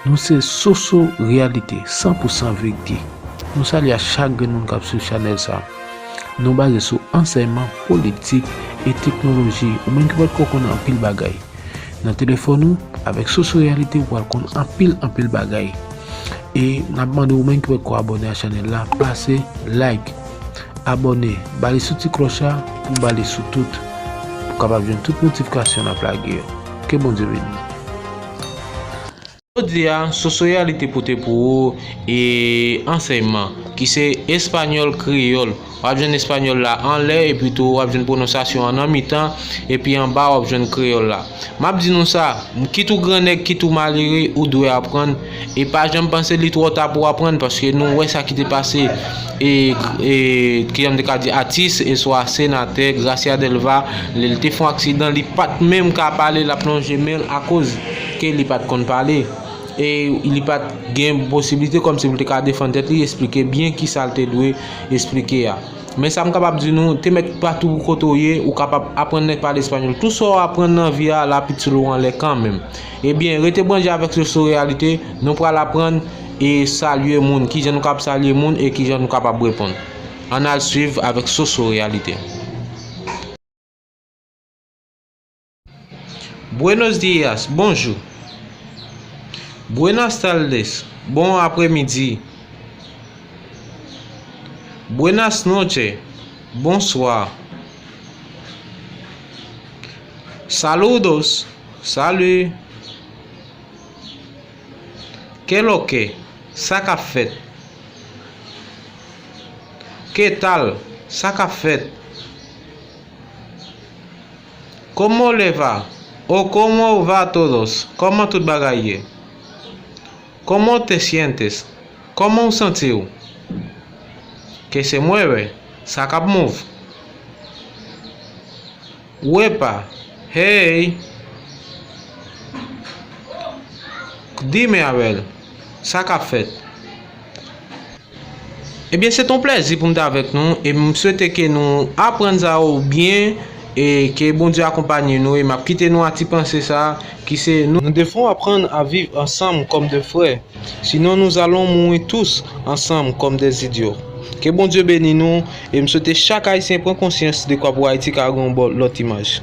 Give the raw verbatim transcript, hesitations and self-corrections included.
Nou se Soso Reyalite, san pou san verite. Nou salye a chak grenn moun k ap swiv chanèl sa. Nou baze sou ansèyman, politik e teknoloji. Ou menm ki potko konn anpil bagay. Nan telefòn ou, avèk Soso Reyalite, ou pral konn anpil, anpil bagay. E n ap mande ou menm ki potko abòne a chanèl la, pase like, abòne, ba li sou ti klòch la pou ba li sou tout, pou kapab jwenn tout notifikasyon n ap lage yo. Ke Bondye beni. Jodi a, Soso Reyalite pote pou ou e ansèyman ki se espanyòl kreyòl. W ap jwenn espanyòl la anlè, epi tou w ap jwenn pwononsasyon an nan mitan, epi anba w ap jwenn kreyòl la. M ap di nou sa, kit ou grannèg, kit ou malere, ou dwe aprann, e pa janm panse li twò ta pou w aprann, paske nou wè sa ki te pase, e, e, kijan m te ka di, atis, e swa senatè Gracia Delva, lè l te fè yon aksidan, li pa t menm ka pale, l ap lonje men l akoz ke li pa t konn pale. E li pa t gen posiblite kòmsi pou l te ka defann tèt li, eksplike byen kisa l te dwe eksplike a. Men sa m kapab di nou, te mèt patou kote w ye, ou kapab aprann nèg pale espanyòl. Tou sa w aprann nan vi a, l ap itil ou anlè kanmenm. Ebyen, rete branche avèk Soso Reyalite, nou pral aprann e salye moun, kijan nou kapab salye moun e kijan nou kapab reponn. Ann al swiv avèk Soso Reyalite. Buenos días, bonjou. Buenas tardes, bon apremidi. Buenas noches, bonswa. Saludos, salut. Qué lo que, sa k ap fèt. Qué tal, sa k ap fèt. Cómo le va, o cómo va todos, kòman tout bagay ye. Cómo te sientes, kòman w santi w. Que se mueve, sa k ap move. Uepa, hey. Dime a ver, sa k ap fèt. Ebyen, se t on plèzi pou m t avèk nou, e m swete ke nou aprann sa yo byen, e ke Bondye akonpanye nou, e m ap kite nou a ti panse sa, ki se nou, nous devons apprendre à vivre ensemble comme des frères, sinon nous allons mourir tous ensemble comme des idiots. Ke Bondye beni nou, e m swete chak Ayisyen pran konsyans de kwa pou Ayiti ka gen yon bò-, lòt imaj.